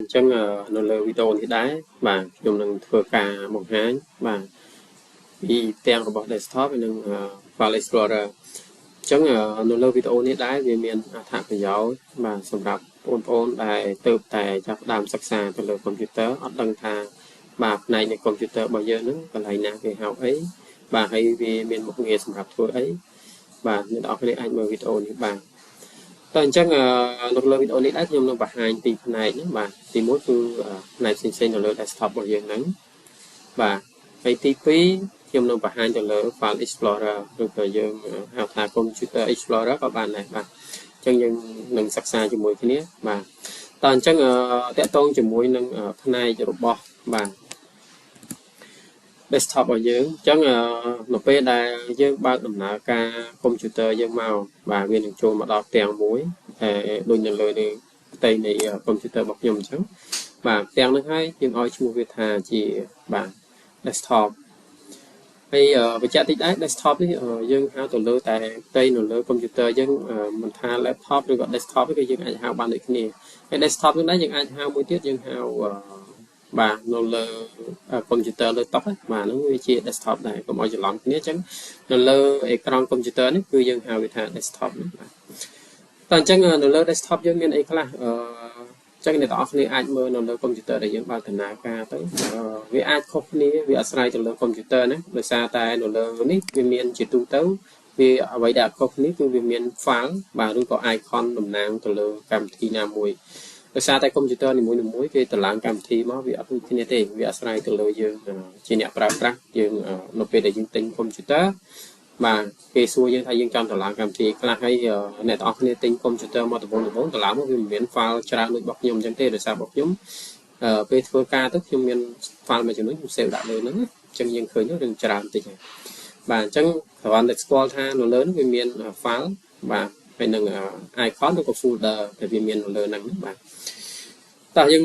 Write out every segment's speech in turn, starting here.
អញ្ចឹងនៅលើវីដេអូនេះដែរបាទខ្ញុំនឹងធ្វើការបង្ហាញបាទពីផ្ទាំងរបស់ desktop និង File Explorer។ អញ្ចឹងនៅលើវីដេអូនេះដែរវាមានអត្ថប្រយោជន៍បាទសម្រាប់បងប្អូនដែលទៅតែចាប់ផ្ដើមសិក្សាទៅលើកុំព្យូទ័រអត់ដឹងថាបាទផ្នែកនៃកុំព្យូទ័ររបស់យើងហ្នឹងកន្លែងណាគេហៅអីបាទហើយវាមានមុខងារសម្រាប់ធ្វើអីបាទអ្នកនរគ្នាអាចមើលវីដេអូនេះបានតើអញ្ចឹងនៅលើវីដេអូនេះដែរខ្ញុំនឹងបង្ហាញពីផ្នែកហ្នឹងបាទទី1គឺផ្នែកផ្សេងៗនៅលើ desktop របស់យើងហ្នឹងបាទហើយទី2ខ្ញុំនឹងបង្ហាញទៅលើ File Explorer ឬក៏យើងហៅថា Computer Explorer ក៏បានដែរបាទអញ្ចឹងយើងនឹងសិក្សាជាមួយគ្នាបាទតើអញ្ចឹងតកតងជាមួយនឹងផ្នែករបស់បាទ desktop របស់យើងអញ្ចឹងនៅពេលដែលយើងបើកដំណើរការកុំព្យូទ័រយើងមកបាទវានឹងចូលមកដល់ផ្ទាំងមួយតែដូចនៅលើនេះផ្ទៃនៃកុំព្យូទ័ររបស់ខ្ញុំអញ្ចឹងបាទផ្ទាំងហ្នឹងហើយយើងឲ្យឈ្មោះវាថាជាបាទ desktop។ ហើយបញ្ជាក់តិចដែរ desktop នេះយើងហៅទៅលើតែផ្ទៃនៅលើកុំព្យូទ័រយើងមិនថា laptop ឬក៏ desktop ទេគឺយើងអាចហៅបានដូចគ្នា។ហើយ desktop នេះដែរយើងអាចហៅមួយទៀតយើងហៅបាទនៅលើកុំព្យូទ័រលើតុបាទហ្នឹងវាជា desktop ដែរកុំឲ្យច្រឡំគ្នា។អញ្ចឹងនៅលើអេក្រង់កុំព្យូទ័រនេះគឺយើងហៅវាថា desktop ណាបាទតើអញ្ចឹងនៅលើ desktop យើងមានអីខ្លះ?អឺចឹងអ្នកទាំងអស់គ្នាអាចមើលនៅលើកុំព្យូទ័រដែលយើងបើកដំណើរការទៅវាអាចខុសគ្នាវាអាស្រ័យទៅលើកុំព្យូទ័រណាដោយសារតែនៅលើនេះវាមានជាទូទៅវាអ្វីដែលខុសគ្នាគឺវាមាន file បាទឬក៏ icon តំណាងទៅលើកម្មវិធីណាមួយដោយសារតែកុំព្យូទ័រនីមួយៗគេតម្លើងកម្មវិធីមកវាអត់ដូចគ្នាទេវាអាស្រ័យទៅលើយើងជាអ្នកប្រើប្រាស់យើងនៅពេលដែលយើងទិញកុំព្យូទ័របាទគេសួរយើងថាយើងចង់តម្លើងកម្មវិធីខ្លះហើយអ្នកទាំងអស់គ្នាទិញកុំព្យូទ័រមកដំបូងដំបូងតម្លើងមកវាមិនមាន file ច្រើនដូចរបស់ខ្ញុំអញ្ចឹងទេដោយសាររបស់ខ្ញុំពេលធ្វើការទៅខ្ញុំមាន file មួយចំនួនខ្ញុំ save ដាក់លើហ្នឹងអញ្ចឹងយើងឃើញរឿងច្រើនតិចហើយបាទអញ្ចឹងគ្រាន់តែស្គាល់ថានៅលើនោះវាមាន file បាទហើយនឹង icon ឬក៏ folder ដែលវាមាននៅលើហ្នឹងបាទតោះយើង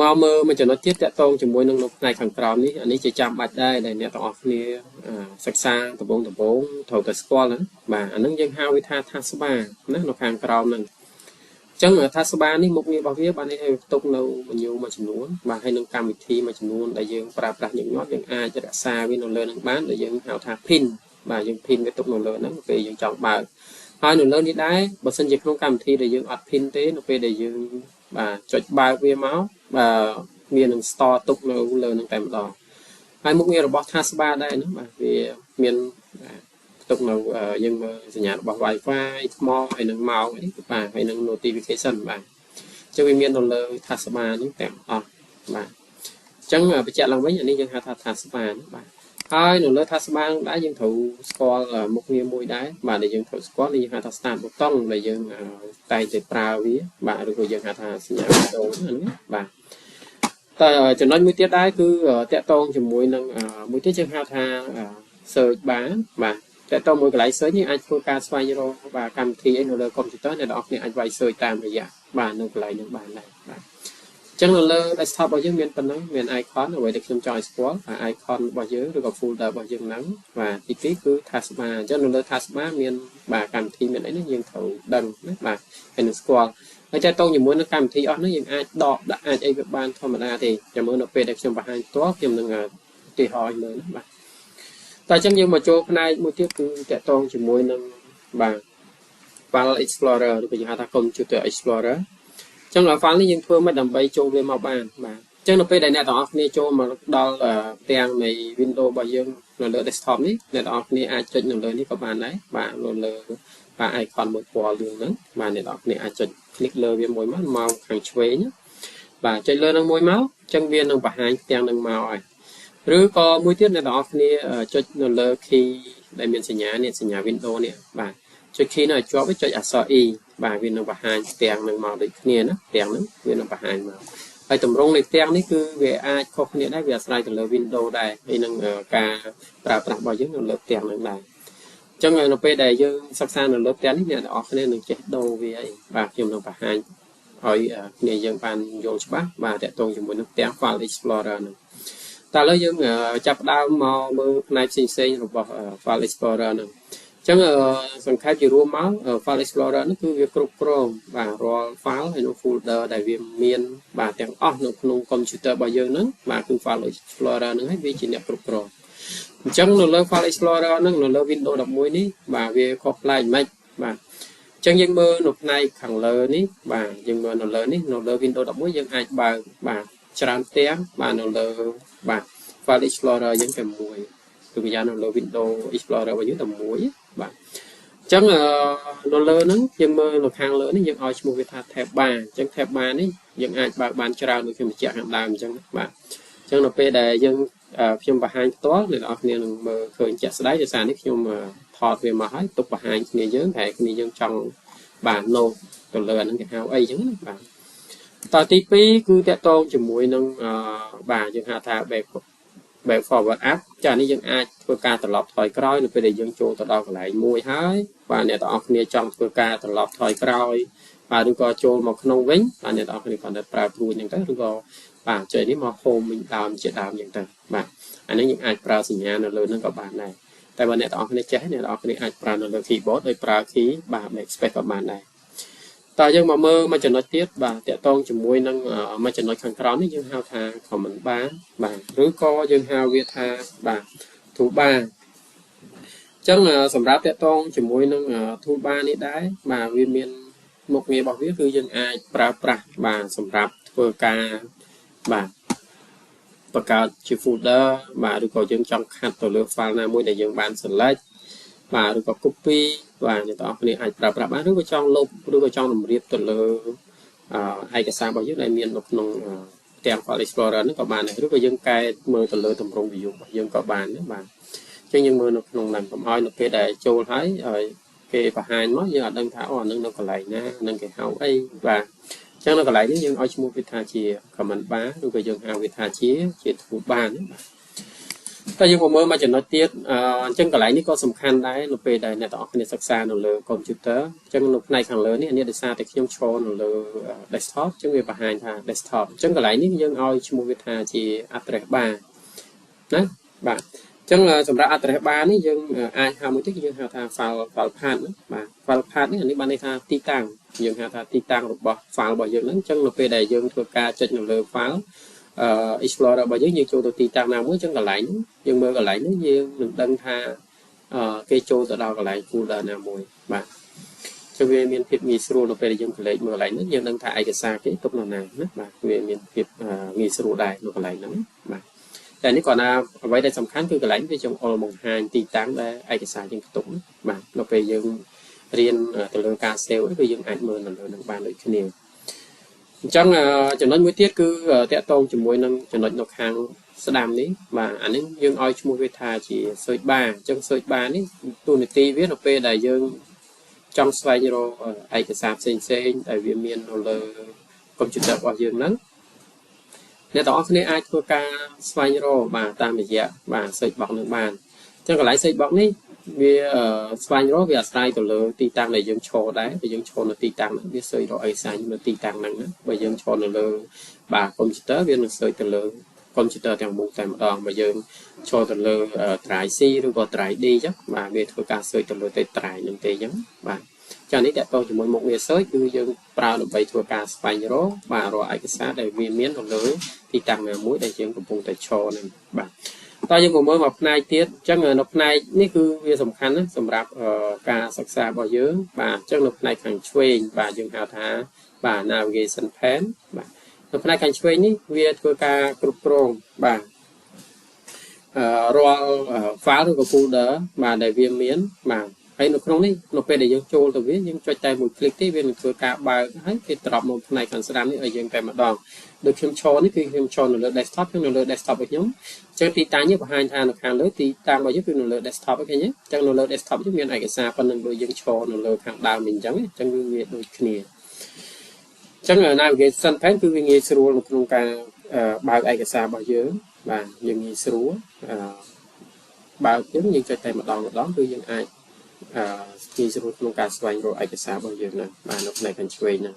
មកមើលមួយចំណុចទៀតតកតងជាមួយនឹងនៅផ្នែកខាងក្រោមនេះអានេះជាចាំបាច់ដែរដែលអ្នកទាំងអស់គ្នាសិក្សាដំបូងដំបូងត្រូវតែស្គាល់ណាបាទអានឹងយើងហៅវាថា taskbar ណានៅខាងក្រោមហ្នឹងអញ្ចឹង taskbar នេះមុខងាររបស់វាបានឲ្យផ្ទុកនៅ menu មួយចំនួនបាទហើយនឹងកម្មវិធីមួយចំនួនដែលយើងប្រើប្រាស់ញឹកញាប់យើងអាចរក្សាវានៅលើនឹងបានដែលយើងហៅថា pin បាទយើង pin វាទុកនៅលើហ្នឹងពេលយើងចង់បើកហើយនៅលើនេះដែរបើសិនជាក្នុងកម្មវិធីដែលយើងអត់ pin ទេនៅពេលដែលយើងបាទចុចបើកវាមកបាទវានឹង store ទុកនៅលើនឹងតែម្ដងហើយមុខងាររបស់ taskbar ដែរហ្នឹងបាទវាមានផ្ទុកនៅយើងមើលសញ្ញារបស់ Wi-Fi ថ្មហើយនឹងម៉ោងអីបាទហើយនឹង notification បាទអញ្ចឹងវាមាននៅលើ taskbar ហ្នឹងទាំងអស់បាទអញ្ចឹងបញ្ជាក់ឡើងវិញអានេះយើងហៅថា taskbar ណាបាទហើយនៅលើ taskbar ដែរយើងត្រូវស្គាល់មុខងារមួយដែរបាទដែលយើងត្រូវស្គាល់នេះយើងហៅថា start button ដែលយើងតែងតែប្រើវាបាទឬក៏យើងហៅថាសញ្ញាប៊ូតុងហ្នឹងបាទតែចំណុចមួយទៀតដែរគឺតកតងជាមួយនឹងមួយទៀតយើងហៅថា search bar បាទតកតងមួយកន្លែង search នេះអាចធ្វើការស្វែងរកបាទកម្មវិធីអីនៅលើកុំព្យូទ័រអ្នកនរគ្នាអាចវាយ search តាមរយៈបាទនៅកន្លែងហ្នឹងបានដែរបាទអញ្ចឹងនៅលើ desktop របស់យើងមានប៉ុណ្ណឹងមាន icon អ្វីដែលខ្ញុំចង់ឲ្យស្គាល់បាទ icon របស់យើងឬក៏ folder របស់យើងហ្នឹងបាទទី2គឺ taskbar។ អញ្ចឹងនៅលើ taskbar មានបាទកម្មវិធីមានអីហ្នឹងយើងត្រូវដឹងណាបាទហើយនឹងស្គាល់ហើយតែតងជាមួយនឹងកម្មវិធីអស់ហ្នឹងយើងអាចដកដាក់អាចអីវាបានធម្មតាទេចាំមើលនៅពេលដែលខ្ញុំបង្ហាញផ្ទាល់ខ្ញុំនឹងឧទាហរណ៍ឲ្យមើលណាបាទតែអញ្ចឹងយើងមកចូលផ្នែកមួយទៀតគឺតកតងជាមួយនឹងបាទ File Explorer ឬក៏យើងហៅថា Computer Explorer។ អញ្ចឹង file នេះយើងធ្វើមិនដើម្បីចូលវាមកបានបាទអញ្ចឹងនៅពេលដែលអ្នកទាំងអស់គ្នាចូលមកដល់ផ្ទាំងនៃ Windows របស់យើងនៅលើ desktop នេះអ្នកទាំងអស់គ្នាអាចចុចនៅលើនេះក៏បានដែរបាទនៅលើបាទ icon មួយពណ៌លឿងហ្នឹងបាទអ្នកទាំងអស់គ្នាអាចចុច click លើវាមួយមកមកខាងឆ្វេងបាទចុចលើនឹងមួយមកអញ្ចឹងវានឹងបង្ហាញផ្ទាំងនឹងមកហើយឬក៏មួយទៀតអ្នកទាំងអស់គ្នាចុចនៅលើ key ដែលមានសញ្ញានេះសញ្ញា window នេះបាទចុច key នោះឲ្យជាប់ចុចអក្សរ E បាទវានឹងបង្ហាញផ្ទាំងនឹងមកដូចគ្នាណាផ្ទាំងហ្នឹងវានឹងបង្ហាញមកហើយតម្រងនៃផ្ទាំងនេះគឺវាអាចខុសគ្នាដែរវាអាស្រ័យទៅលើ window ដែរហើយនឹងការប្រើប្រាស់របស់យើងនៅលើផ្ទាំងហ្នឹងដែរអញ្ចឹងនៅពេលដែលយើងសិក្សានៅលើផ្ទាំងនេះអ្នកទាំងអស់គ្នានឹងចេះដូរវាអីបាទខ្ញុំនឹងបង្ហាញឲ្យគ្នាយើងបានយល់ច្បាស់បាទតកតងជាមួយនឹងផ្ទាំង File Explorer ហ្នឹងតែឥឡូវយើងចាប់ផ្ដើមមកមើលផ្នែកផ្សេងៗរបស់ File Explorer ហ្នឹង។ ចឹងសង្ខេបជារួមមក File Explorer នេះគឺវាគ្រប់គ្រងបាទរាល់ file ហើយនិង folder ដែលវាមានបាទទាំងអស់នៅក្នុង computer របស់យើងហ្នឹងបាទគឺ File Explorer ហ្នឹងហើយវាជាអ្នកគ្រប់គ្រងអញ្ចឹងនៅលើ File Explorer ហ្នឹងនៅលើ Windows 11នេះបាទវាខុសប្លែកមិនបាទអញ្ចឹងយើងមើលនៅផ្នែកខាងលើនេះបាទយើងមើលនៅលើនេះនៅលើ Windows 11យើងអាចបើកបាទច្រើនផ្ទាំងបាទនៅលើបាទ File Explorer យើងតែមួយគឺវាយ៉ាងនៅលើ Windows Explorer របស់យើងតែមួយបាទអញ្ចឹងនៅលើហ្នឹងយើងមើលនៅខាងលើនេះយើងឲ្យឈ្មោះវាថា tab bar អញ្ចឹង tab bar នេះយើងអាចបើកបានច្រើនដូចខ្ញុំបញ្ជាក់ខាងដើមអញ្ចឹងបាទអញ្ចឹងនៅពេលដែលយើងខ្ញុំបង្ហាញផ្ទាល់អ្នកនរគ្នានឹងមើលឃើញជាក់ស្ដែងដោយសារនេះខ្ញុំថតវាមកហើយទុកបង្ហាញគ្នាយើងតែគ្នាយើងចង់បាទ note ទៅលើអាហ្នឹងគេហៅអីអញ្ចឹងណាបាទតទី2គឺតាក់ទងជាមួយនឹងបាទយើងហៅថា back forward up ចានេះយើងអាចធ្វើការត្រឡប់ថយក្រោយនៅពេលដែលយើងចូលទៅដល់កន្លែងមួយហើយបាទអ្នកទាំងអស់គ្នាចង់ធ្វើការត្រឡប់ថយក្រោយបាទឬក៏ចូលមកក្នុងវិញបាទអ្នកទាំងអស់គ្នាគ្រាន់តែប្រើព្រួយហ្នឹងទៅឬក៏បាទចុចនេះមក home វិញដើមជាដើមអញ្ចឹងទៅបាទអានេះយើងអាចប្រើសញ្ញានៅលើហ្នឹងក៏បានដែរតែបើអ្នកទាំងអស់គ្នាចេះអ្នកទាំងអស់គ្នាអាចប្រើនៅលើ keyboard ដោយប្រើ key បាទ backspace ក៏បានដែរតើយើងមកមើលមួយចំណុចទៀតបាទតាក់ទងជាមួយនឹងមួយចំណុចខាងក្រោមនេះយើងហៅថា command bar បាទឬក៏យើងហៅវាថាបាទ toolbar អញ្ចឹងសម្រាប់តាក់ទងជាមួយនឹង toolbar នេះដែរបាទវាមានមុខងាររបស់វាគឺយើងអាចប្រើប្រាស់បាទសម្រាប់ធ្វើការបាទបង្កើតជា folder បាទឬក៏យើងចង់ខាត់ទៅលើ file ណាមួយដែលយើងបាន select បាទឬក៏ copy បាទអ្នកទាំងអស់គ្នាអាចប្រើប្រាស់បានឬក៏ចង់លុបឬក៏ចង់តម្រៀបទៅលើឯកសាររបស់យើងដែលមាននៅក្នុងទាំង File Explorer ហ្នឹងក៏បានដែរឬក៏យើងកែមើលទៅលើទម្រង់ view របស់យើងក៏បានដែរបាទអញ្ចឹងយើងមើលនៅក្នុងហ្នឹងកុំឲ្យនៅពេលដែលចូលហើយឲ្យគេបង្ហាញមកយើងអត់ដឹងថាអូអានឹងនៅកន្លែងណានឹងគេហៅអីបាទអញ្ចឹងនៅកន្លែងនេះយើងឲ្យឈ្មោះវាថាជា command bar ឬក៏យើងហៅវាថាជា toolbar ណាបាទតែយើងមកមើលមួយចំណុចទៀតអញ្ចឹងកន្លែងនេះក៏សំខាន់ដែរនៅពេលដែលអ្នកទាំងអស់គ្នាសិក្សានៅលើ computer អញ្ចឹងនៅផ្នែកខាងលើនេះនេះដោយសារតែខ្ញុំឈរនៅលើ desktop អញ្ចឹងវាបង្ហាញថា desktop អញ្ចឹងកន្លែងនេះយើងឲ្យឈ្មោះវាថាជា address bar ណាបាទអញ្ចឹងសម្រាប់ address bar នេះយើងអាចហៅមួយទៀតយើងហៅថា file path ណាបាទ file path នេះអានេះបានន័យថាទីតាំងយើងហៅថាទីតាំងរបស់ file របស់យើងហ្នឹងអញ្ចឹងនៅពេលដែលយើងធ្វើការចុចនៅលើ file Explorer របស់យើងយើងចូលទៅទីតាំងណាមួយអញ្ចឹងកន្លែងហ្នឹងយើងមើលកន្លែងហ្នឹងយើងនឹងដឹងថាគេចូលទៅដល់កន្លែង folder ណាមួយបាទចឹងវាមានភាពងាយស្រួលនៅពេលដែលយើងក្រឡេកមើលកន្លែងហ្នឹងយើងដឹងថាឯកសារគេទុកនៅណាណាបាទវាមានភាពងាយស្រួលដែរនៅកន្លែងហ្នឹងបាទតែនេះគាត់ថាអ្វីដែលសំខាន់គឺកន្លែងវាចង្អុលបង្ហាញទីតាំងដែលឯកសារយើងផ្ទុកបាទនៅពេលយើងរៀនទៅលើការ save គឺយើងអាចមើលនៅលើនឹងបានដូចគ្នាអញ្ចឹងចំណុចមួយទៀតគឺតាក់ទងជាមួយនឹងចំណុចនៅខាងស្ដាំនេះបាទអានេះយើងឲ្យឈ្មោះវាថាជា search bar អញ្ចឹង search bar នេះតួនាទីវានៅពេលដែលយើងចង់ស្វែងរកឯកសារផ្សេងផ្សេងដែលវាមាននៅលើ computer របស់យើងហ្នឹងអ្នកទាំងអស់គ្នាអាចធ្វើការស្វែងរកបាទតាមរយៈបាទ search box នឹងបានអញ្ចឹងកន្លែង search box នេះវាស្វែងរកវាអាស្រ័យទៅលើទីតាំងដែលយើងឈរដែរបើយើងឈរនៅទីតាំងហ្នឹងវា search រកឯកសារនៅទីតាំងហ្នឹងណាបើយើងឈរនៅលើបាទ computer វានឹង search ទៅលើ computer ទាំងមូលតែម្ដងបើយើងឈរទៅលើ drive C ឬក៏ drive D អញ្ចឹងបាទវាធ្វើការ search ទៅលើតែ drive ហ្នឹងទេអញ្ចឹងបាទចានេះតាក់ទងជាមួយមុខងារ search គឺយើងប្រើដើម្បីធ្វើការស្វែងរកបាទរកឯកសារដែលវាមាននៅលើទីតាំងណាមួយដែលយើងកំពុងតែឈរហ្នឹងបាទតើយើងមកមើលមកផ្នែកទៀតអញ្ចឹងនៅផ្នែកនេះគឺវាសំខាន់ណាស់សម្រាប់ការសិក្សារបស់យើងបាទអញ្ចឹងនៅផ្នែកខាងឆ្វេងបាទយើងហៅថាបាទ navigation pane បាទនៅផ្នែកខាងឆ្វេងនេះវាធ្វើការគ្រប់គ្រងបាទរាល់ file ឬក៏ folder បាទដែលវាមានបាទហើយនៅក្នុងនេះនៅពេលដែលយើងចូលទៅវាយើងចុចតែមួយ click ទេវានឹងធ្វើការបើកហើយគេត្រប់មកផ្នែកខាងស្ដាំនេះឲ្យយើងតែម្ដងដូចខ្ញុំឈរនេះគឺខ្ញុំឈរនៅលើ desktop ខ្ញុំនៅលើ desktop របស់ខ្ញុំអញ្ចឹងទីតាំងនេះបង្ហាញថានៅខាងលើទីតាំងរបស់យើងគឺនៅលើ desktop ឃើញទេអញ្ចឹងនៅលើ desktop នេះមានឯកសារប៉ុណ្្នឹងដូចយើងឈរនៅលើខាងដើមនេះអញ្ចឹងអញ្ចឹងវាដូចគ្នាអញ្ចឹង navigation pane គឺវាងាយស្រួលនៅក្នុងការបើកឯកសាររបស់យើងបាទយើងងាយស្រួលបើកយើងយើងចុចតែម្ដងម្ដងគឺយើងអាចងាយស្រួលក្នុងការស្វែងរកឯកសាររបស់យើងហ្នឹងបាទនៅផ្នែកខាងឆ្វេងហ្នឹង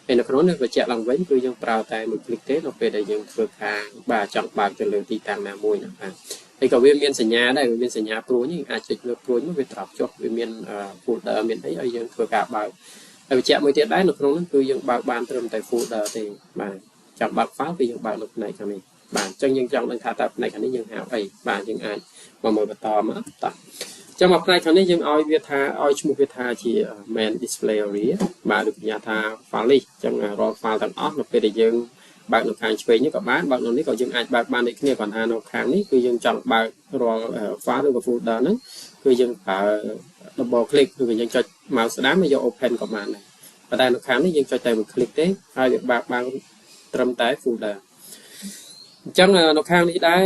ហើយនៅក្នុងនេះបញ្ជាក់ឡើងវិញគឺយើងប្រើតែមួយ click ទេនៅពេលដែលយើងធ្វើការបាទចង់បើកទៅលើទីតាំងណាមួយណាបាទ ហើយក៏វាមានសញ្ញាដែរវាមានសញ្ញាព្រួញអាចចុចលើព្រួញមកវាត្រប់ចុះវាមាន folder មានអីឲ្យយើងធ្វើការបើកហើយបញ្ជាក់មួយទៀតដែរនៅក្នុងនោះគឺយើងបើកបានត្រឹមតែ folder ទេបាទចង់បើក file គឺយើងបើកនៅផ្នែកខាងនេះបាទអញ្ចឹងយើងចង់ដឹងថាតើផ្នែកខាងនេះយើងហៅអីបាទយើងអាចមកមើលបន្តមកតោះចឹងមកផ្នែកខាងនេះយើងឲ្យវាថាឲ្យឈ្មោះវាថាជា main display area បាទឬកញ្ញាថា file នេះចឹងរាល់ file ទាំងអស់នៅពេលដែលយើងបើកនៅខាងឆ្វេងនេះក៏បានបើកនៅនេះក៏យើងអាចបើកបានដូចគ្នាគ្រាន់ថានៅខាងនេះគឺយើងចង់បើករាល់ file ឬក៏ folder ហ្នឹងគឺយើងប្រើ double click ឬក៏យើងចុច mouse ស្ដាំយក open ក៏បានដែរប៉ុន្តែនៅខាងនេះយើងចុចតែមួយ click ទេហើយវាបើកបានត្រឹមតែ folder អញ្ចឹងនៅខាងនេះដែរ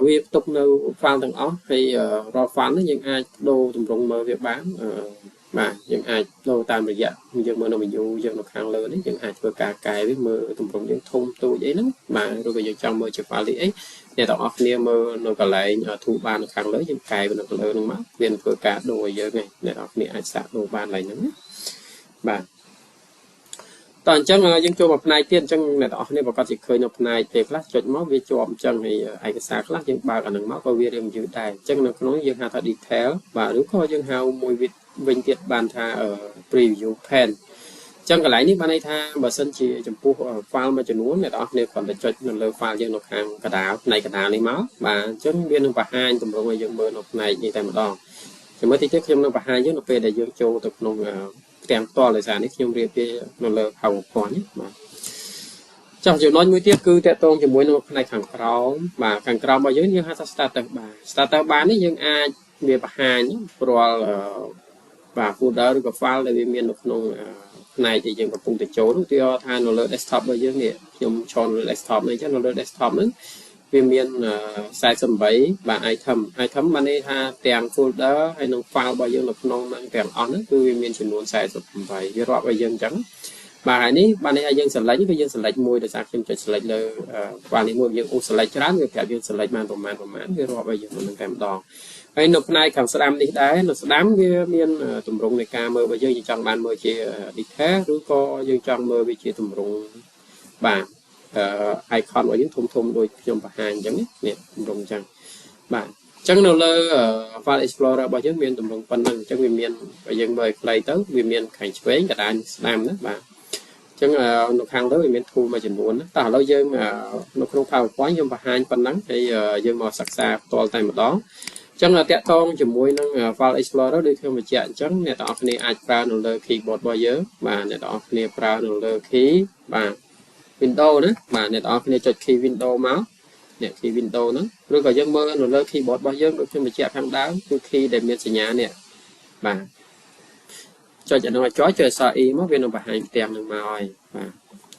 វាផ្ទុកនៅ file ទាំងអស់ហើយរាល់ file នេះយើងអាចដូរទម្រង់មើលវាបានបាទយើងអាចដូរតាមរយៈយើងមើលនៅ menu យើងនៅខាងលើនេះយើងអាចធ្វើការកែវាមើលទម្រង់យើងធំទូចអីហ្នឹងបាទឬក៏យើងចង់មើលជា file នេះអីអ្នកទាំងអស់គ្នាមើលនៅកន្លែង toolbar នៅខាងលើយើងកែវានៅលើហ្នឹងមកវានឹងធ្វើការដូរឲ្យយើងឯងអ្នកទាំងអស់គ្នាអាចសាកដូរបានឡើយហ្នឹងណាបាទតោះអញ្ចឹងយើងចូលមកផ្នែកទៀតអញ្ចឹងអ្នកទាំងអស់គ្នាប្រកាសជាឃើញនៅផ្នែកពេលខ្លះចុចមកវាជាប់អញ្ចឹងហើយឯកសារខ្លះយើងបើកអានឹងមកក៏វារៀងយឺតដែរអញ្ចឹងនៅក្នុងយើងហៅថា detail បាទឬក៏យើងហៅមួយវិញទៀតបានថា preview pane អញ្ចឹងកន្លែងនេះបានន័យថាបើសិនជាចំពោះ file មួយចំនួនអ្នកទាំងអស់គ្នាគ្រាន់តែចុចនៅលើ file យើងនៅខាងកណ្ដាលផ្នែកកណ្ដាលនេះមកបាទអញ្ចឹងវានឹងបង្ហាញទម្រង់ឲ្យយើងមើលនៅផ្នែកនេះតែម្ដងចាំមើលតិចទៀតខ្ញុំនឹងបង្ហាញយើងនៅពេលដែលយើងចូលទៅក្នុងផ្ទាំងផ្ទាល់ដោយសារនេះខ្ញុំរៀបវានៅលើ PowerPoint នេះបាទចុះចំណុចមួយទៀតគឺតកតងជាមួយនឹងផ្នែកខាងក្រោមបាទខាងក្រោមរបស់យើងយើងហៅថា status bar status bar នេះយើងអាចវាបង្ហាញរាល់បាទ folder ឬក៏ file ដែលវាមាននៅក្នុងផ្នែកដែលយើងកំពុងតែចូលឧទាហរណ៍ថានៅលើ desktop របស់យើងនេះខ្ញុំឈរនៅលើ desktop នេះអញ្ចឹងនៅលើ desktop ហ្នឹងវាមាន48បាទ item item បានន័យថាទាំង folder ហើយនិង file របស់យើងនៅក្នុងហ្នឹងទាំងអស់ហ្នឹងគឺវាមានចំនួន48វារាប់ឲ្យយើងអញ្ចឹងបាទហើយនេះបានន័យថាយើង select គឺយើង select មួយដោយសារខ្ញុំចុច select លើ file នេះមួយយើងអូ select ច្រើនវាប្រាប់យើង select បានប្រមាណប្រមាណវារាប់ឲ្យយើងនៅនឹងតែម្ដងហើយនៅផ្នែកខាងស្ដាំនេះដែរនៅស្ដាំវាមានទម្រង់នៃការមើលរបស់យើងយើងចង់បានមើលជា detail ឬក៏យើងចង់មើលវាជាទម្រង់បាទ icon របស់យើងធំធំដូចខ្ញុំបង្ហាញអញ្ចឹងនេះទម្រង់អញ្ចឹងបាទអញ្ចឹងនៅលើ File Explorer របស់យើងមានទម្រង់ប៉ុណ្ណឹងអញ្ចឹងវាមានបើយើងមើលឲ្យខ្លីទៅវាមានខាងឆ្វេងកណ្ដាលស្ដាំណាបាទអញ្ចឹងនៅខាងលើវាមាន tool មួយចំនួនណាតោះឥឡូវយើងនៅក្នុង PowerPoint ខ្ញុំបង្ហាញប៉ុណ្ណឹងហើយយើងមកសិក្សាផ្ទាល់តែម្ដងចឹងតាក់ទងជាមួយនឹង File Explorer ដូចខ្ញុំបញ្ជាក់អញ្ចឹងអ្នកទាំងអស់គ្នាអាចប្រើនៅលើ keyboard របស់យើងបាទអ្នកទាំងអស់គ្នាប្រើនៅលើ key បាទ Windows ណាបាទអ្នកទាំងអស់គ្នាចុច key Windows មកនេះ key Windows ហ្នឹងឬក៏យើងមើលនៅលើ keyboard របស់យើងដូចខ្ញុំបញ្ជាក់ខាងដើមគឺ key ដែលមានសញ្ញានេះបាទចុចអានោះឲ្យចុចចុចអក្សរ E មកវានឹងបង្ហាញផ្ទាំងនឹងមកហើយបាទ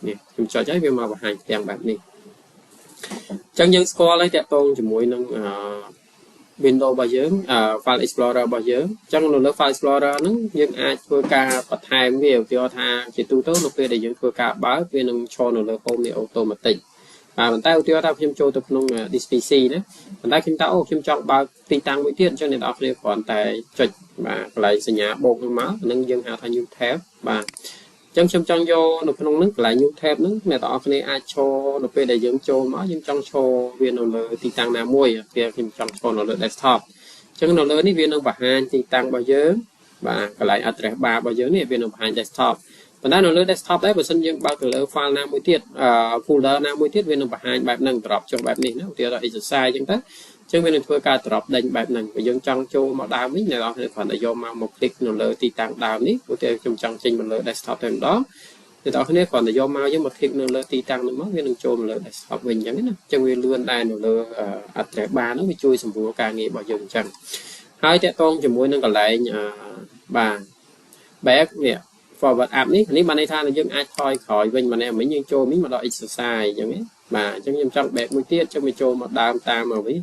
នេះខ្ញុំចុចហើយវាមកបង្ហាញផ្ទាំងបែបនេះអញ្ចឹងយើងស្គាល់ហើយតាក់ទងជាមួយនឹងអឺ Windows របស់យើង File Explorer របស់យើងអញ្ចឹងនៅលើ File Explorer ហ្នឹងយើងអាចធ្វើការបន្ថែមវាឧទាហរណ៍ថាជាទូទៅនៅពេលដែលយើងធ្វើការបើកវានឹងឈរនៅលើ home នេះ automatic បាទប៉ុន្តែឧទាហរណ៍ថាខ្ញុំចូលទៅក្នុង This PC ណាប៉ុន្តែខ្ញុំថាអូខ្ញុំចង់បើកទីតាំងមួយទៀតអញ្ចឹងអ្នកនរគ្នាគ្រាន់តែចុចបាទកន្លែងសញ្ញាបូកហ្នឹងមកហ្នឹងយើងហៅថា new tab បាទអញ្ចឹងខ្ញុំចង់យកនៅក្នុងហ្នឹងកន្លែង new tab ហ្នឹងអ្នកទាំងអស់គ្នាអាចឈរនៅពេលដែលយើងចូលមកយើងចង់ឈរវានៅលើទីតាំងណាមួយពេលខ្ញុំចង់ឈរនៅលើ desktop អញ្ចឹងនៅលើនេះវានឹងបង្ហាញទីតាំងរបស់យើងបាទកន្លែង address bar របស់យើងនេះវានឹងបង្ហាញ desktop ប៉ុន្តែនៅលើ desktop ដែរបើសិនយើងបើកទៅលើ file ណាមួយទៀត folder ណាមួយទៀតវានឹងបង្ហាញបែបហ្នឹង drop ចុះបែបនេះណាឧទាហរណ៍ exercise អញ្ចឹងទៅអញ្ចឹងវានឹងធ្វើការ drop ដេញបែបហ្នឹងបើយើងចង់ចូលមកដើមវិញអ្នកនរគ្រាន់តែយកមកមក click នៅលើទីតាំងដើមនេះឧទាហរណ៍ខ្ញុំចង់ចេញមកលើ desktop តែម្ដងអ្នកនរគ្នាគ្រាន់តែយកមកយើងមក click នៅលើទីតាំងហ្នឹងមកវានឹងចូលមកលើ desktop វិញអញ្ចឹងណាអញ្ចឹងវាលឿនដែរនៅលើ address bar ហ្នឹងវាជួយសម្រួលការងាររបស់យើងអញ្ចឹងហើយតាក់ទងជាមួយនឹងកន្លែងបាទ back នេះ forward up នេះនេះបានន័យថាយើងអាចថយក្រោយវិញម្នាក់មិញយើងចូលមិញមកដល់ exercise អញ្ចឹងណាបាទអញ្ចឹងខ្ញុំចង់ back មួយទៀតអញ្ចឹងវាចូលមកដើមតាមមកវិញ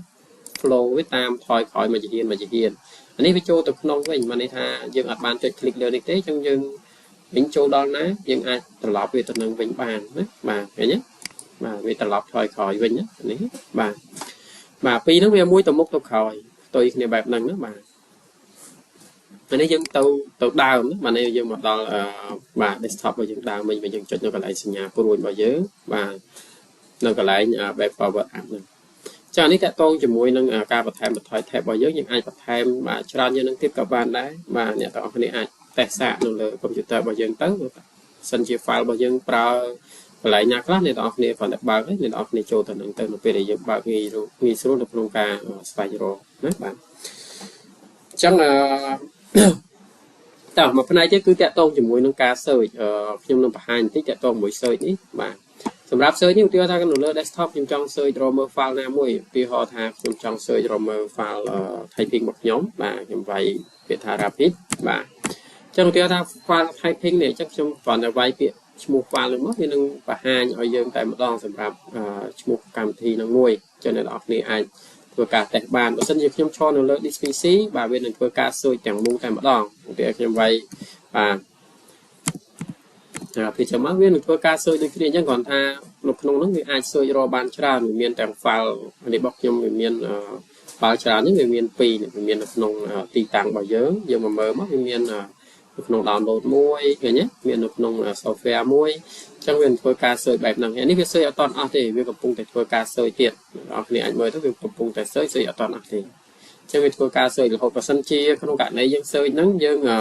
flow វាតាមថយក្រោយមួយជំហានមួយជំហានអានេះវាចូលទៅក្នុងវិញបានន័យថាយើងអត់បានចុច click លើនេះទេអញ្ចឹងយើងវិញចូលដល់ណាយើងអាចត្រឡប់វាទៅនឹងវិញបានណាបាទឃើញទេបាទវាត្រឡប់ថយក្រោយវិញណានេះបាទបាទពីរហ្នឹងវាមួយទៅមុខទៅក្រោយផ្ទុយគ្នាបែបហ្នឹងណាបាទអានេះយើងទៅទៅដើមណាបាទនេះយើងមកដល់បាទ desktop របស់យើងដើមវិញវិញយើងចុចនៅកន្លែងសញ្ញាព្រួយរបស់យើងបាទនៅកន្លែង back forward up ហ្នឹង ចានេះទាក់ទងជាមួយនឹងការបន្ថែមបន្ថយ tab របស់យើងយើងអាចបន្ថែមបាទច្រើនជាងនឹងទៀតក៏បានដែរបាទអ្នកទាំងអស់គ្នាអាចតេស្តសាកនៅលើកុំព្យូទ័ររបស់យើងទៅសិនជា file របស់យើងប្រើកន្លែងណាខ្លះអ្នកទាំងអស់គ្នាគ្រាន់តែបើកហើយអ្នកទាំងអស់គ្នាចូលទៅនឹងទៅនៅពេលដែលយើងបើកងាយងាយស្រួលនៅក្នុងការស្វែងរកណាបាទអញ្ចឹងអឺតើមួយផ្នែកទៀតគឺទាក់ទងជាមួយនឹងការ search ខ្ញុំនឹងបង្ហាញបន្តិចទាក់ទងមួយ search នេះបាទសម្រាប់ search នេះឧទាហរណ៍ថានៅលើ desktop ខ្ញុំចង់ search រកមើល file ណាមួយឧទាហរណ៍ថាខ្ញុំចង់ search រកមើល file typing របស់ខ្ញុំបាទខ្ញុំវាយពាក្យថា rapid បាទអញ្ចឹងឧទាហរណ៍ថា file typing នេះអញ្ចឹងខ្ញុំគ្រាន់តែវាយពាក្យឈ្មោះ file នឹងមកវានឹងបង្ហាញឲ្យយើងតែម្ដងសម្រាប់ឈ្មោះកម្មវិធីនឹងមួយអញ្ចឹងអ្នកទាំងអស់គ្នាអាចធ្វើការតេស្តបានបើសិនជាខ្ញុំឈរនៅលើ This PC បាទវានឹងធ្វើការ search ទាំងមូលតែម្ដងឧទាហរណ៍ខ្ញុំវាយបាទពីចាំមកវានឹងធ្វើការ search ដូចគ្នាអញ្ចឹងគ្រាន់ថានៅក្នុងនោះវាអាច search រកបានច្រើនវាមានទាំង file នេះរបស់ខ្ញុំវាមាន file ច្រើននេះវាមាន2វាមាននៅក្នុងទីតាំងរបស់យើងយើងមកមើលមកវាមាននៅក្នុង download មួយឃើញទេមាននៅក្នុង software មួយអញ្ចឹងវានឹងធ្វើការ search បែបហ្នឹងនេះវា search អត់ទាន់អស់ទេវាកំពុងតែធ្វើការ search ទៀតអ្នកគ្នាអាចមើលទៅវាកំពុងតែ search search អត់ទាន់អស់ទេអញ្ចឹងវាធ្វើការ search រហូតបើសិនជាក្នុងករណីយើង search ហ្នឹងយើងអឺ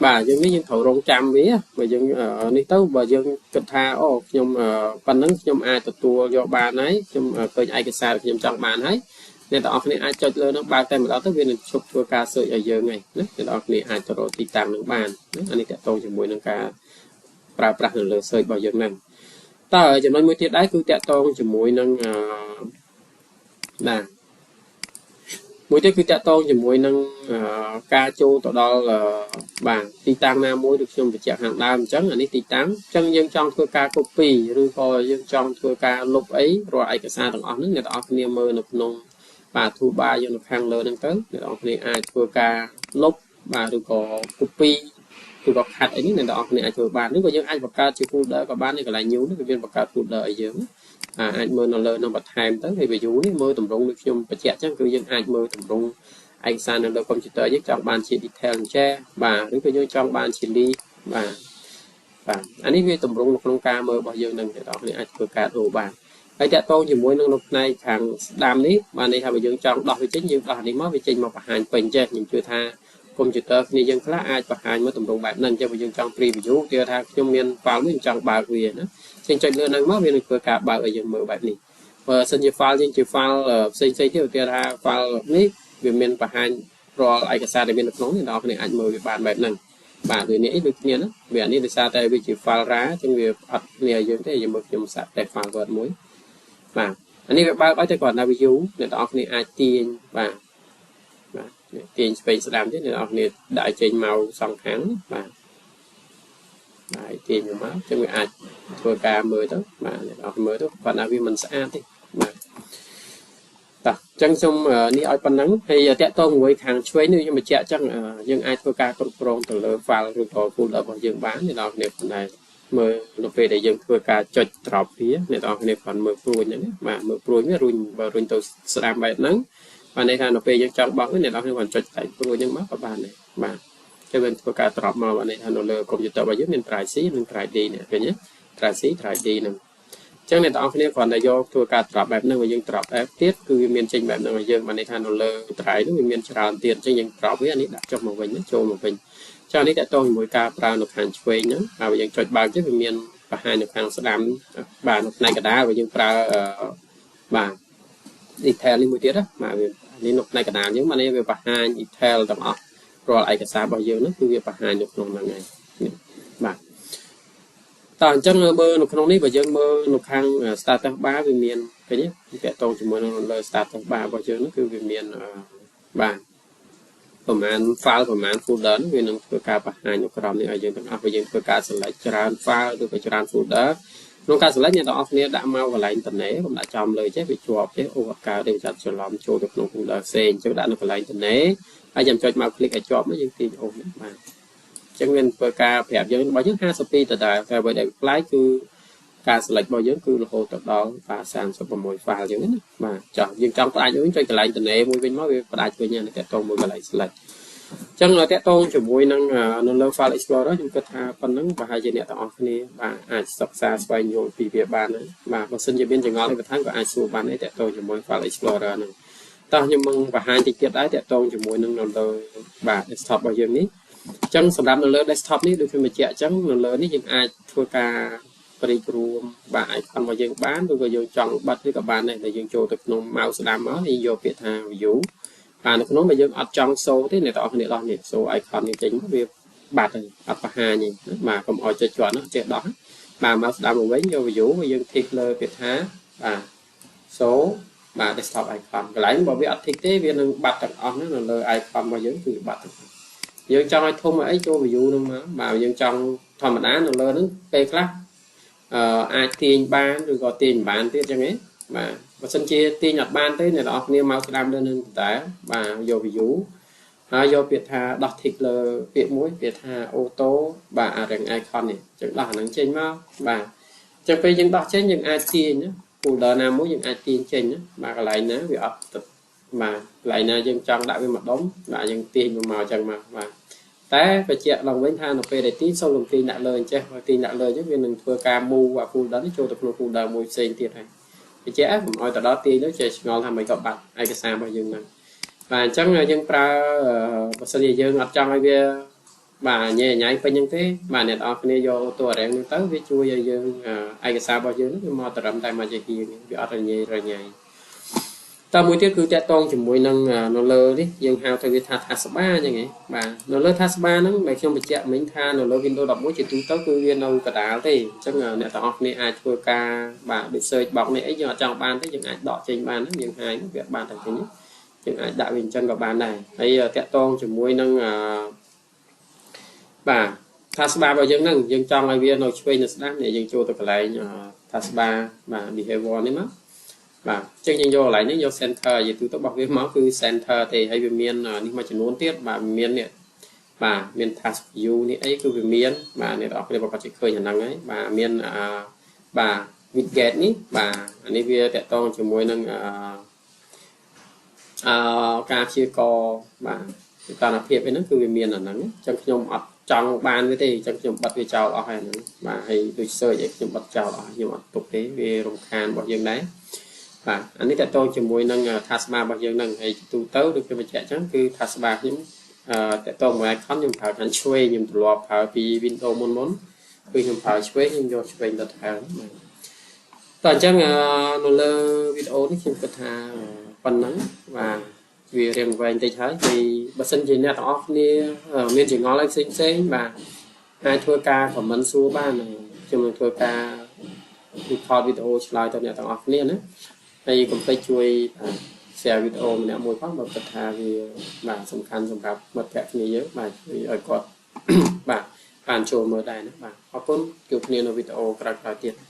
បាទយើងនេះយើងត្រូវរងចាំវាបើយើងនេះទៅបើយើងគិតថាអូខ្ញុំប៉ុណ្ណឹងខ្ញុំអាចទទួលយកបានហើយខ្ញុំឃើញឯកសារខ្ញុំចង់បានហើយអ្នកទាំងអស់គ្នាអាចចុចលើនឹងបើកតែម្ដងទៅវានឹងឈប់ធ្វើការ search ឲ្យយើងហើយណាអ្នកទាំងអស់គ្នាអាចទៅរកទីតាំងនឹងបានណាអានេះទាក់ទងជាមួយនឹងការប្រើប្រាស់នៅលើ search របស់យើងហ្នឹងតើចំណុចមួយទៀតដែរគឺទាក់ទងជាមួយនឹងអឺបាទមួយទៀតគឺទាក់ទងជាមួយនឹងការចូលទៅដល់បាទទីតាំងណាមួយដូចខ្ញុំបញ្ជាក់ខាងដើមអញ្ចឹងអានេះទីតាំងអញ្ចឹងយើងចង់ធ្វើការ copy ឬក៏យើងចង់ធ្វើការលុបអីរាល់ឯកសារទាំងអស់ហ្នឹងអ្នកទាំងអស់គ្នាមើលនៅក្នុងបាទ toolbar យើងនៅខាងលើហ្នឹងទៅអ្នកទាំងអស់គ្នាអាចធ្វើការលុបបាទឬក៏ copy ឬក៏ cut អីនេះអ្នកទាំងអស់គ្នាអាចធ្វើបានឬក៏យើងអាចបង្កើតជា folder ក៏បាននៅកន្លែង new នេះវាមានបង្កើត folder ឲ្យយើងអាចមើលនៅលើនឹងបន្ថែមទៅហើយ view នេះមើលតម្រងដូចខ្ញុំបញ្ជាក់អញ្ចឹងគឺយើងអាចមើលតម្រងឯកសារនៅលើ computer យើងចង់បានជា detail អញ្ចេះបាទឬក៏យើងចង់បានជា list បាទបាទអានេះវាតម្រងនៅក្នុងការមើលរបស់យើងនឹងអ្នកទាំងអស់គ្នាអាចធ្វើការដូរបានហើយទាក់ទងជាមួយនឹងនៅផ្នែកខាងស្ដាំនេះបានន័យថាបើយើងចង់ដោះវាចេញយើងដោះនេះមកវាចេញមកបង្ហាញពេញចេះខ្ញុំជឿថាកុំព្យូទ័រគ្នាយើងខ្លះអាចបង្ហាញមកតម្រងបែបហ្នឹងអញ្ចឹងបើយើងចង់ preview គេថាខ្ញុំមាន file មួយខ្ញុំចង់បើកវាណាចឹងចុចលើហ្នឹងមកវានឹងធ្វើការបើកឲ្យយើងមើលបែបនេះបើសិនជា file យើងជា file ផ្សេងផ្សេងទៀតឧទាហរណ៍ថា file នេះវាមានបង្ហាញរាល់ឯកសារដែលមាននៅក្នុងនេះអ្នកគ្នាអាចមើលវាបានបែបហ្នឹងបាទវានេះដូចគ្នាណាវានេះដោយសារតែវាជា file RAR អញ្ចឹងវាអត់គ្នាយើងទេយើងមើលខ្ញុំសាកតេស្ត file Word មួយបាទអានេះវាបើកឲ្យតែគ្រាន់តែ view អ្នកទាំងអស់គ្នាអាចទាញបាទបាទទាញឆ្វេងស្ដាំទៀតអ្នកទាំងអស់គ្នាដាក់ចេញមកសងខាងបាទបាទទាញមកអញ្ចឹងវាអាចធ្វើការមើលទៅបាទអ្នកទាំងអស់មើលទៅគាត់ថាវាមិនស្អាតទេបាទតោះអញ្ចឹងខ្ញុំនេះឲ្យប៉ុណ្ណឹងហើយទាក់ទងមួយខាងឆ្វេងនេះខ្ញុំបញ្ជាក់អញ្ចឹងយើងអាចធ្វើការគ្រប់គ្រងទៅលើ file ឬក៏ folder របស់យើងបានអ្នកទាំងអស់គ្នាប៉ុន្តែមើលនៅពេលដែលយើងធ្វើការចុច drop វាអ្នកទាំងអស់គ្នាគ្រាន់មើលព្រួញហ្នឹងបាទមើលព្រួញវារុញបើរុញទៅស្ដាំបែបហ្នឹងបាទន័យថានៅពេលយើងចង់បោះវិញអ្នកទាំងអស់គ្នាគ្រាន់ចុចតែព្រួញហ្នឹងមកក៏បានដែរបាទចឹងវាធ្វើការ drop មកបាទន័យថានៅលើ computer របស់យើងមាន drive C និង drive D នេះឃើញទេ drive C drive D ហ្នឹងចឹងអ្នកទាំងអស់គ្នាគ្រាន់តែយកធ្វើការ drop បែបហ្នឹងបើយើង drop បែបទៀតគឺវាមានចេញបែបហ្នឹងឲ្យយើងបានន័យថានៅលើ drive ហ្នឹងវាមានច្រើនទៀតអញ្ចឹងយើង drop វាអានេះដាក់ចុះមកវិញចូលមកវិញចានេះទាក់ទងជាមួយការប្រើនៅខាងឆ្វេងហ្នឹងហើយយើងចុចបើកទៅវាមានបង្ហាញនៅខាងស្ដាំបាទនៅផ្នែកកណ្ដាលបើយើងប្រើបាទ detail នេះមួយទៀតណាបាទវានេះនៅផ្នែកកណ្ដាលយើងបាទនេះវាបង្ហាញ detail ទាំងអស់រាល់ឯកសាររបស់យើងហ្នឹងគឺវាបង្ហាញនៅក្នុងហ្នឹងហើយបាទតើអញ្ចឹងមើលនៅក្នុងនេះបើយើងមើលនៅខាង status bar វាមានឃើញទេទាក់ទងជាមួយនឹងលើ status bar របស់យើងហ្នឹងគឺវាមានបាទប្រហែល file ប្រហែល folder ហ្នឹងវានឹងធ្វើការបង្ហាញនៅក្រោមនេះឲ្យយើងទាំងអស់បើយើងធ្វើការ select ច្រើន file ឬក៏ច្រើន folder ក្នុងការ select អ្នកទាំងអស់គ្នាដាក់មកកន្លែងតនេកុំដាក់ចំលើចេះវាជាប់ទេអូអត់កើតទេវាចាត់ច្រឡំចូលទៅក្នុង folder ផ្សេងអញ្ចឹងដាក់នៅកន្លែងតនេហើយចាំចុចមក click ឲ្យជាប់មកយើងទាញអូសនេះបាទអញ្ចឹងវាធ្វើការប្រាប់យើងរបស់យើង52ដដែលតែអ្វីដែលប្លែកគឺការ select របស់យើងគឺរហូតទៅដល់បាទ36 file អញ្ចឹងណាបាទចោះយើងចង់ផ្ដាច់វិញចុចកន្លែងតនេមួយវិញមកវាផ្ដាច់វិញណាតទៅមួយកន្លែង select ចឹងតាក់ទងជាមួយនឹងនៅលើ File Explorer ខ្ញុំគិតថាប៉ុណ្ណឹងប្រហែលជាអ្នកទាំងអស់គ្នាបាទអាចសិក្សាស្វែងយល់ពីវាបានហើយបាទបើសិនជាមានចម្ងល់អីបន្ថែមក៏អាចសួរបានដែរតាក់ទងជាមួយ File Explorer ហ្នឹងតោះខ្ញុំនឹងបង្ហាញតិចទៀតដែរតាក់ទងជាមួយនឹងនៅលើបាទ desktop របស់យើងនេះអញ្ចឹងសម្រាប់នៅលើ desktop នេះដូចខ្ញុំបញ្ជាក់អញ្ចឹងនៅលើនេះយើងអាចធ្វើការបរិរួមបាទ icon របស់យើងបានឬក៏យើងចង់បិទឬក៏បានដែរដែលយើងចូលទៅក្នុង mouse ស្ដាំមកយើងយកពាក្យថា view បាទនៅក្នុងបើយើងអត់ចង់ show ទេអ្នកទាំងអស់គ្នាដោះនេះ show icon នេះចេញវាបាត់ហើយអត់បង្ហាញទេបាទកុំឲ្យចុចជាប់នោះចេះដោះបាទមកស្ដាំមកវិញយក view យើង tick លើពាក្យថាបាទ show បាទ desktop icon កន្លែងបើវាអត់ tick ទេវានឹងបាត់ទាំងអស់ហ្នឹងនៅលើ icon របស់យើងគឺបាត់ទាំងអស់យើងចង់ឲ្យធំអីចូល view ហ្នឹងមកបាទយើងចង់ធម្មតានៅលើហ្នឹងពេលខ្លះអឺអាចទាញបានឬក៏ទាញមិនបានទៀតចឹងឯងបាទបើសិនជាទាញអត់បានទេអ្នកនរគ្នាមកស្ដាំលើនឹងតើបាទយក view ហើយយកពាក្យថាដោះ tick លើពាក្យមួយពាក្យថា auto បាទ arrange icon នេះចឹងដោះអាហ្នឹងចេញមកបាទចឹងពេលយើងដោះចេញយើងអាចទាញណា folder ណាមួយយើងអាចទាញចេញណាបាទកន្លែងណាវាអត់បាទកន្លែងណាយើងចង់ដាក់វាម្ដុំបាទយើងទាញមកចឹងមកបាទតែបញ្ជាក់ឡើងវិញថានៅពេលដែលទាញសូមកុំទាញដាក់លើអញ្ចេះបើទាញដាក់លើអញ្ចឹងវានឹងធ្វើការ move អា folder នេះចូលទៅក្នុង folder មួយផ្សេងទៀតហើយបញ្ជាក់កុំឲ្យទៅដល់ទាញទៅចេះឆ្ងល់ថាមិនក៏បាត់ឯកសាររបស់យើងហ្នឹងបាទអញ្ចឹងយើងប្រើបើសិនជាយើងអត់ចង់ឲ្យវាបាទញ៉ៃញ៉ៃពេញហ្នឹងទេបាទអ្នកនរគ្នាយក auto arrange ហ្នឹងទៅវាជួយឲ្យយើងឯកសាររបស់យើងហ្នឹងវាមកត្រឹមតែមកជាហៀងវាអត់រញ៉េរញ៉ៃតើមួយទៀតគឺតាក់ទងជាមួយនឹងនៅលើនេះយើងហៅទៅវាថា taskbar អញ្ចឹងហ៎បាទនៅលើ taskbar ហ្នឹងដែលខ្ញុំបញ្ជាក់មិញថានៅលើ Windows 11ជាទូទៅគឺវានៅកដាលទេអញ្ចឹងអ្នកទាំងអស់គ្នាអាចធ្វើការបាទដូច search box នេះអីយើងអត់ចង់បានទេយើងអាចដកចេញបានយើងហាយវាបានតែទេនេះយើងអាចដាក់វាអញ្ចឹងក៏បានដែរហើយតាក់ទងជាមួយនឹងបាទ taskbar របស់យើងហ្នឹងយើងចង់ឲ្យវានៅឆ្វេងនៅស្ដាំនេះយើងចូលទៅកន្លែង taskbar បាទ behavior នេះមកបាទអញ្ចឹងយើងយកកន្លែងនេះយក center និយាយទូទៅរបស់វាមកគឺ center ទេហើយវាមាននេះមួយចំនួនទៀតបាទមាននេះបាទមាន task view នេះអីគឺវាមានបាទអ្នកនរគ្នាប្រកាសជាឃើញអាហ្នឹងហើយបាទមានបាទ widget នេះបាទអានេះវាតាក់ទងជាមួយនឹងអឺការព្យាករបាទសីតុណ្ហភាពអីហ្នឹងគឺវាមានអាហ្នឹងអញ្ចឹងខ្ញុំអត់ចង់បានវាទេអញ្ចឹងខ្ញុំបិទវាចោលអស់ហើយហ្នឹងបាទហើយដូច search ឲ្យខ្ញុំបិទចោលអស់ខ្ញុំអត់ទុកទេវារំខានរបស់យើងដែរបាទអានេះតកតងជាមួយនឹង taskbar របស់យើងហ្នឹងហើយទូទៅដូចខ្ញុំបញ្ជាក់អញ្ចឹងគឺ taskbar ខ្ញុំតកតងមួយ icon ខ្ញុំប្រើខាងឆ្វេងខ្ញុំទម្លាប់ប្រើពី Windows មុនមុនគឺខ្ញុំប្រើឆ្វេងខ្ញុំយកឆ្វេងទៅថែមបាទតោះអញ្ចឹងនៅលើវីដេអូនេះខ្ញុំគិតថាប៉ុណ្ណឹងបាទវារៀងវែងតិចហើយហើយបើសិនជាអ្នកទាំងអស់គ្នាមានចម្ងល់អីផ្សេងផ្សេងបាទអាចធ្វើការ comment សួរបានខ្ញុំនឹងធ្វើការ record វីដេអូឆ្លើយទៅអ្នកទាំងអស់គ្នាណាហើយកុំភ្លេចជួយ share វីដេអូម្នាក់មួយផងបើគិតថាវាបាទសំខាន់សម្រាប់មិត្តភក្តិគ្នាយើងបាទជួយឲ្យគាត់បាទបានចូលមើលដែរណាបាទអរគុណជួបគ្នានៅវីដេអូក្រោយៗទៀត។